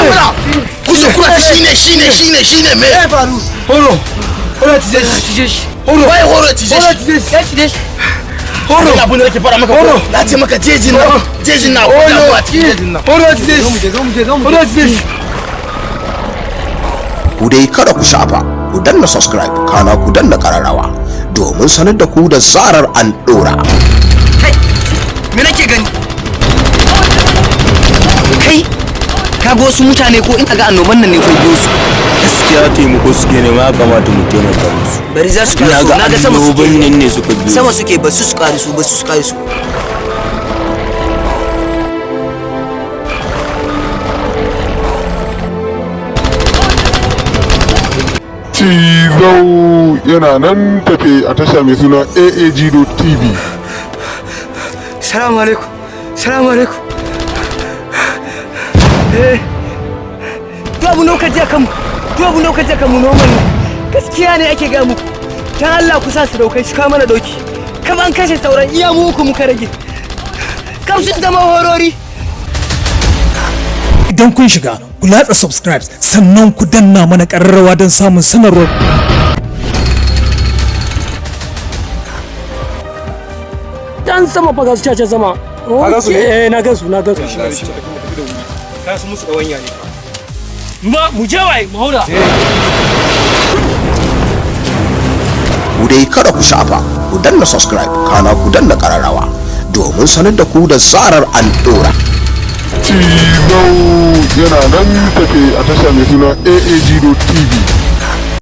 Muna kusa kuna shine shine shine shine me Ya faru? Horo. Horo tije shi. Horo. Wai horo tije Horo shi? tije shi. Ya cije shi. Horo. Ina abin da nake fara maka Horo. ko na ce maka jejin nan, jejin nan akwai damuwa a cikin jejin nan. Horo tije Zo mu shi. je, zo mu je, zo mu je. Horo tije shi. Ku dai kada ku shafa, ku danna subscribe, kana ku danna kararrawa domin sanar da ku da zarar an dora. Kai, me nake gani? Kai, ka ga wasu mutane ko ina ga annoban nan ne ko biyo su? Gaskiya taimako suke nema, ya kamata mu taimaka musu. Bari za su Ina karasu. ga Na ga sama suke. annoban nan ne suka biyo. Sama suke, ba su su karisu, ba su su karisu. Cizau yana nan tafe a tasha mai suna AAG.tv. Salamu alaikum, salamu alaikum. Eh, duk abin da kuka ji a kanmu, duk abin da kuka ji a kanmu normal ne. Gaskiya ne ake gaya muku. Dan Allah ku sa su daukai su kawo mana dauki. Kam an kashe sauran, iya mu uku muka rage. Kam sun zama horori. Idan kun shiga, ku latsa subscribe, sannan ku danna mana ƙararrawa don samun sanarwar. Dan sama fa, ga su caca sama. Ka gansu ne? Eh, na gansu, na gansu. Ka su musu kawanya ne. Ma mu je wai mu haura. Ku dai kada ku shafa, ku danna subscribe, kana ku danna kararrawa domin sanar da ku da zarar an dora. Cizau yana nan tafe a tasha mai suna AAG.tv.